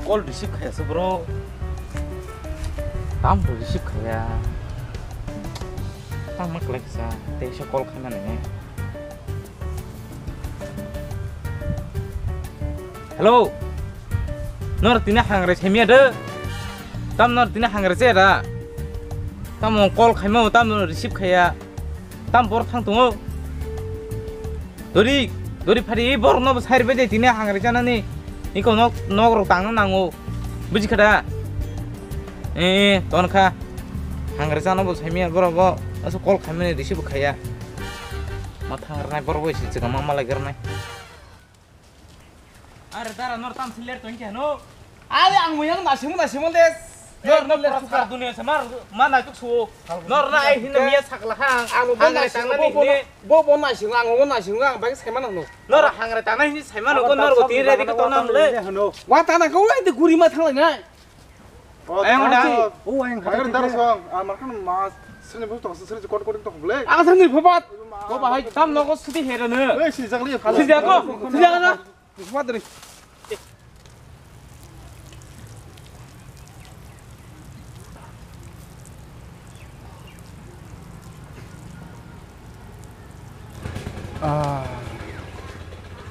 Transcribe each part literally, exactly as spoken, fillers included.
Call receive khaya se bro. Tam bo receive khaya. Tam mak lek sa. Te se call khaina nai. Hello. Nor tini hangre semia de. Tam nor tini hangre se da. Tam call khaima tam receive khaya. Tam bor thang tongo. Dori, dori phari, borok no bo sai rwbaide tini hangre chanani. Iko nok, nok rok tangna nango. Buji kha da? Eh, ton kha. Hangre chano bo saimia borok bo. Aso call khaimani receive khaya. Ma thang rwnai borok bo isi chwngma malai rwnai. Are dara nor tam siler tong khe no. Are ang muyang nasimung nasimung de. Nor no pura sukar dunia se mar ma naituk suo. Nor na ai hin miya sakla ha. Ang bo hangre nasimung tangna bo ni bo hine. Bo bo nasimung ang bo nasimung ang bai sai mano no. Nor hangre tangna hin sai mano ko nor bo tin ready ko tong nang le. Wa tana ko ai de guri ma thang lai nai. Ayang da. O ayang Hagar dar song, amar kan mas sini bus tong sini kot kot tong ble. Ang sini phapat. Bo bahai tam nogo suti hero no. Ei si jagli. Si jago. Si jago na. Phapat ri. Ah.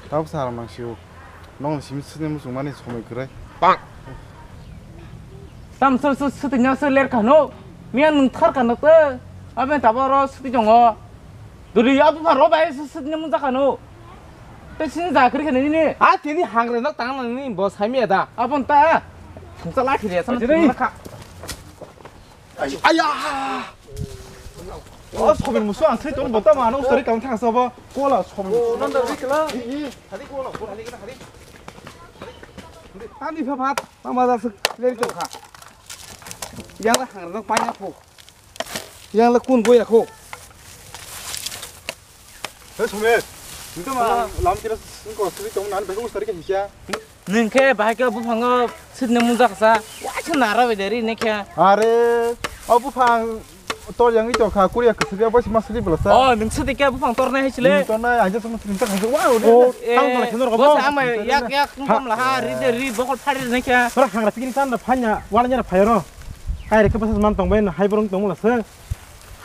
Tau sa mang siu. Nong simi sini musung mani somoi kwrwi. Bang. Tam sir sir sir nya sir ler kano. Miya nung thar kano te. Aben tabo ro sir jongo. Duri abu pharo bai sir sir nya munja kano. Te sini ja kri kano ni. A tini hangre nok tang ni bo sai miya da. Abon ta. Thungsa la khiri sa. Kha. Aya! O soben musu ang sri ton bota ma no sari kam thang sabo. Kola soben. O nanda ri kala. I, i. Hadi kola, kola hadi kala hadi. Ani pha phat. Mama da sik leri to kha. Yang la hang rok panya kho. Yang la kun boya kho. Hei Somet, nito ma lam kira singko sri tong nan bego sari ka hikya. Nung khe bahai khe buphango sitni munjak sa, waisa nara bai dari ne khe. Are, o buphang tor yang ito kha, kuriya kwsuk ya, bosi masri belasa. O, nung sitni khe buphang tor nai hai sile. Tor nai, aja sama sitni tak hai, wow, o, tang tang khe nor ko. Bosi ama yak yak kum kum la ha, ri de ri bokol phari ne khe. Tora hangra pini tan da phanya, wala nyara phayaro. Kai re khe basa man tong bai, hai borong tong la se.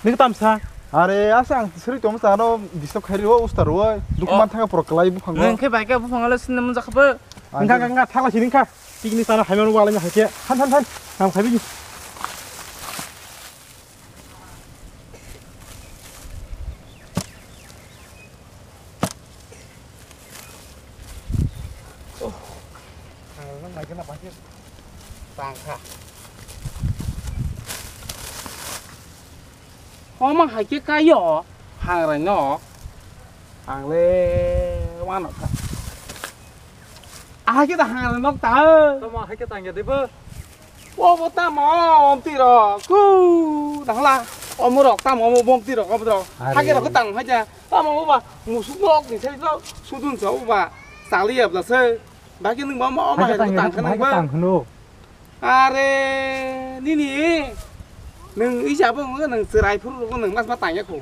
Nini tamsa? Are, asa ang suri tong sa no disturb khairi o usta roi. Dukhu man thanga pro kalai buphang. Nang khe bai khe buphang ala sinne mun jakha. Engka engka thakla sining kha. Picnic sana haimano wala nya haike. Han han han. Nang sabi. Tangkha. Omo hai khe kaio hangrai no. Ang le wano kha. Ahai khe da hangrai nok ta. Tamo hai khe tangya de bo. Obo tamo omtwi rok, ku dangla, omo rok tamo omo bomtwi rok obo rok. Are. Hake rok tang haja, tamo oba musuk rok ni sai rok sudun sa oba chali abla se. Baki nung ba ma omo hai rok tang kha nung ba. Are nini nung ija bo nung cherai phuru rok nung mas ma tang ya khu.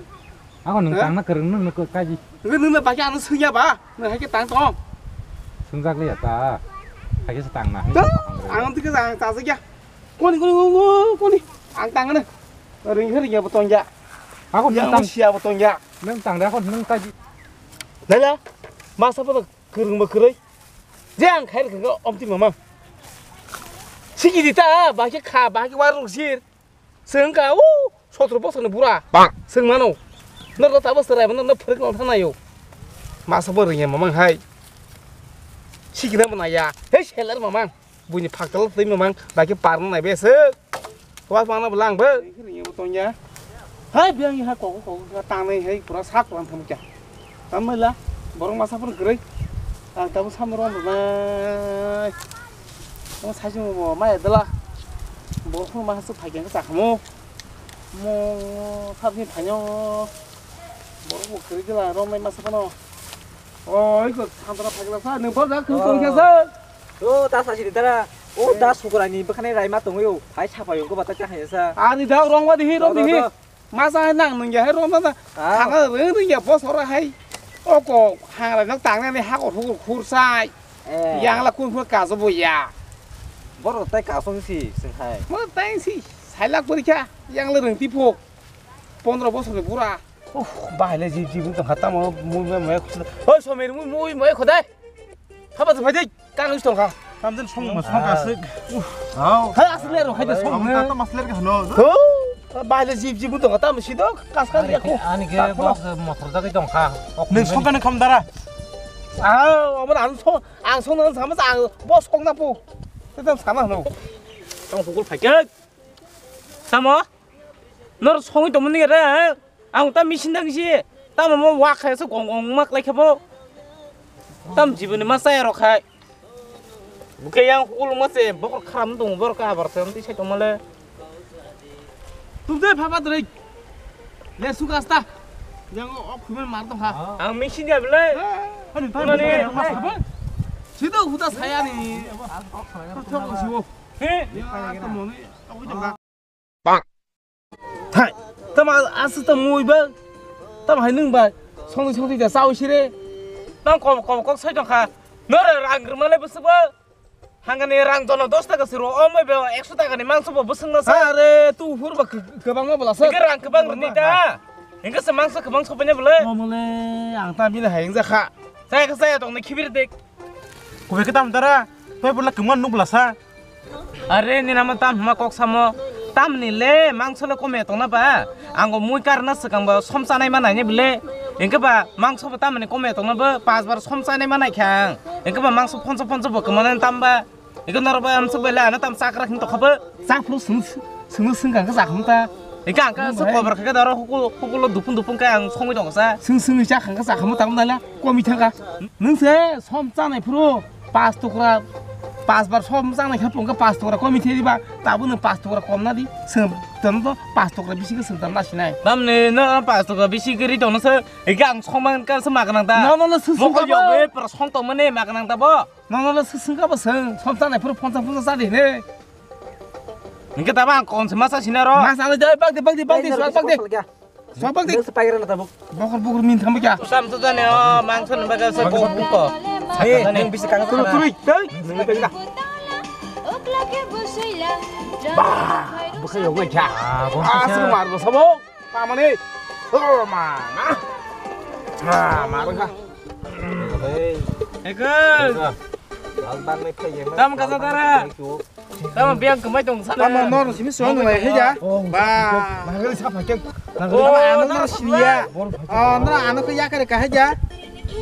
Ako nung tang na kereng nung nung kaji. Nung nung baki anu sung ya ba. Nang hai khe tang tong. Swngjak liya ta. Hai khe se tang na. Ang tike ang ta se kya. Koni koni koni koni. Ang tang ne. Ring her ya botong ya. Ako nang tang sia botong ya. Nang tang da kon nang ta ji. Lala. Masa pa kereng ba kerei. Jang khai kereng omti mama. Siki di ta ba ke kha ba ke warung sir. Sengka u sotro bosor ni bura. Bang. Sengmano. Nor ta bosor ai nor phrik nor thanayo. Masa bo ringya mamang hai. Sikina mana ya. Hei seller mamang. Buini phaktal tei mamang. Baki parna nai bese. Wa mana belang be. Ringya bo tongya. Hai biang ha kok kok tangnai hai pura sak wan tham kya. Tamai la, borok masa phano kwrwi. Ang tabuk samung rw nai. Omo sai se bo maya dwla. Borok phano masa phai khe chakhamu. Mo sabni phaino. Borok bo kwrwi dwla romnai masa phano. Oi ko santana phai khe sa, nang bo da khung tong khe sa. O da sa siri dara. O da sukrani bwkhani raima tongwi o. Hai sapai ko bata cha hai sa. Ani da rong ba dihi, rong dihi. Masa hai nang nung ya hai rom na. Ah. Thana ring ring ya bosor hai. Oko hangra nok tangnani hakor hukur khursai. Eh. Yang la kun phur kaso bo ya. Borok tai kasong si, sing hai. Mo tai si, sailak porikha, yang le rengti phok. Pondro bosor ni bura. Uff, bahai le jib jib tong kha, tamo mui mui mui khusna. Oi, Somir, mui mui mui khodai. Haba tu phai dai, kang is tong kha. Tamjen song ma song ka sik. Hao. Hai, asli ro khai da song. Amo ta ta masler ka hano. Ho, bahai le jib jib tong kha, tamo si dok, kas kas ya ko. Ani ke bok motor jagwi tong kha. Nung song ka nung kham dara. Ah, amo ang song, ang song nang sama ang bos kong na po. Tetam sama no. Tong pukul phai ke. Tamo? Nor songwi tongmani re, he? Ang ta machine dang si. Tamo mo wak khe se gong gong mak lai khe bo. Tam jiboni ma chaya rok khai. Buke yang hukul mo se bokor kharam dong bor ka abar se amti sai tongmale. Tum de phapa dre. Le su gasta. Yang ok khumen mar to ha. Ang machine ya bele. Ani phai. Sido huda saya ni. Thok siwo. He? Ya, to moni. Thai, tamo aswk tamo mui ba? Tamo hai nwng ba? Songwi songwi da chawi sire. Tamo kom kom kok sai tongkha. Nore rang rwmale bwswk ba? Hangani rang jono dos taka siro, o mui ba ekso taka ni mangso bo bwswk na sa. Are, tu hur ba kwbangma bwla sa. Hingke rang kwbang rwni ta. Hingke se mangso kwbang sopaina bwle. Omole, ang ta bini hai wngjakha. Saya khe saya tongni khibir dek. Kubai khe tamo dara, tei bwla kwmang nuk bwla sa. Are, nini amo tam hwnma kok samo. Tamni le mangso le kome tongna ba? Ango mui karna swkang ba som chanai ma naini bwle. Hingke ba mangso bo tamni kome tongna ba? Pas bar som chanai ma naikha ang. Hingke ba mangso phonso phonso bo kwmana tam ba? Hingke norok ba amsuk bai le ano tam chakra hing tokha ba? Chak phuru swng, swng swng kang khe chak hwn ta. Hingke ang khe sok kobar khe daro hukul, hukulo dupung dupung khe ang songwi tongo sa. Swng swngwi chak kang khe chak hwn ta mwnai la. Komi thangkha. Nwng se som chanai phuru pas tukra, pas bar som chanai khe phungkhe pas tukra komi thai diba, tabuk nwng pas tukra kom na di, swng tono to pas tukra bisi khe swng tong na sinai. Tamni no pas tukra bisi khe ri tong no se, eke ang som man ka se magnang ta. No, no, no, swng swng Mokol ka yok ba. Be pra song tong mani magnang ta bo. No, no, no, swng swng ka ba swng, som chanai phuru phonsa phonsa cha di ne. Hingke tabo ang kom se masa sinaro. Masa le dai, bak de, bak de, bak de, bak de. Swak bak di. Nung se pagira na tabuk. Bokor bokor min thambo kya? Sam to jane o mangso ni baga se ko buko. Hey, nung bisi kang turu turu. Hey, nung baga. Bah, buka yo ngai kya? Ah, asuk mar bo sabo. Pamani. Oh, mana? Ah, mar kha. Hey. Ekal. Tam kasa tara. Tamo biang kwmai tong sana. Tamo nor simi suang nung lai heja. Ba. Nangari sa phai keng. Tamo ano nor sini ya. Oh, nor ano khe yakare ka heja.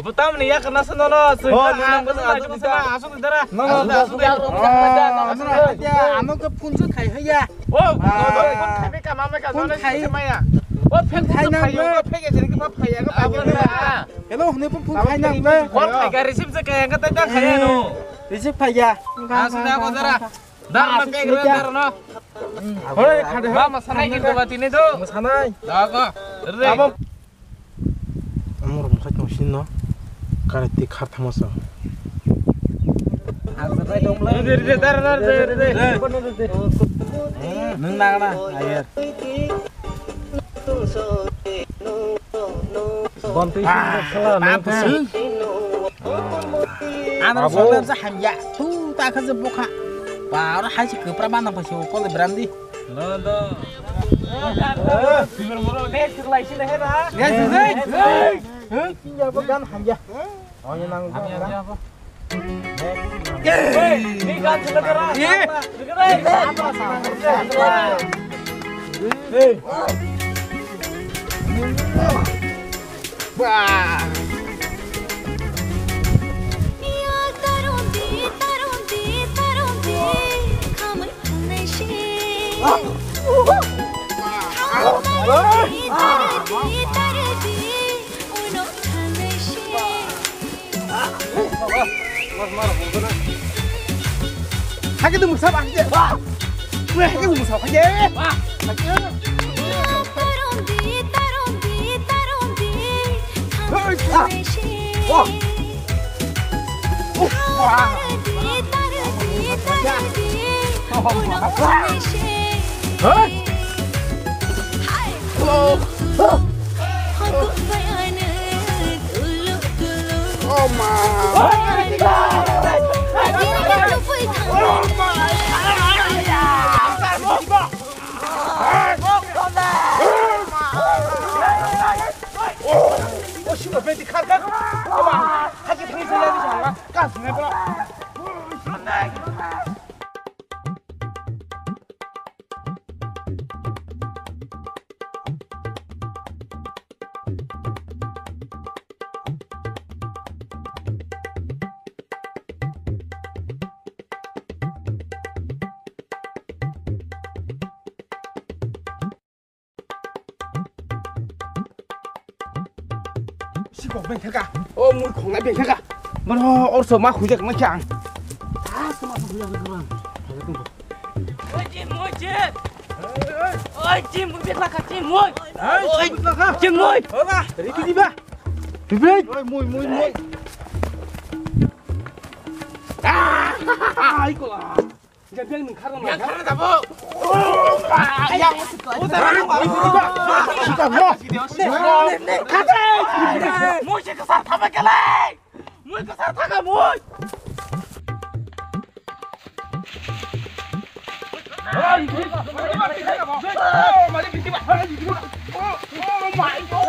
Butam ni yakar nasa nono. Oh, nor ano khe yakar nasa. Asuk dara. Nor ano khe yakar nasa. Ano khe punju khai heja. Oh, khai me ka mama ka nor khai maya. Oh, phek khai na phek ya jeni ka phaya ka phaya. Hello, hwnwi phone khai nang le. Phone khai ga receive se kaya ka ta khai no. Receive khai ya. Asuk da ko jara. Dar na pek re dar no. Hoi, khade ho. Ba masanai ki ba tini do. Masanai. Da ko. Re. Abo. Amor mo khai tong sin no. Kare ti khar thamo so. Ang sa khai dong le. Re, re, dar, dar, re, re, re. Nung na na. Ayer. Bonti sing sala nang ta. Ano sala sa hamya. Tu ta kha je bokha. Ba aro hai se kwpra ba nang pha se ko le brandi. No, no. Bimar moro ne sirlai sine he na. Ne sirlai. He. He. He. Ya bo gan hamya. Oye nang. Hamya, hamya bo. Hake tu musa ba hake. Wah. Wah, hake tu musa hake. Wah. Hake. Wah. Wah. Wah. Oh, ma. Oh, ma. Beti khar khar. Aba, hakhe thangwi saya di sanga. Kas ne bro. Sikok beng thaka. O mui khongnai beng thaka. Mano orso ma khujak ma khe ang. Ah, sama khujak ma khe ang. Oi, Jim, oi, Jim. Oi, Jim, mui bek lakha, Jim, mui. Oi, Jim, mui. Hola, riki diba. Bibik. Oi, mui, mui, mui. Ah, ai kola. Jabel nung kharo nung. Yang kharo dabo. Yang. Mui se kasar thama kele. Mui kasar thama mui. Oh my God.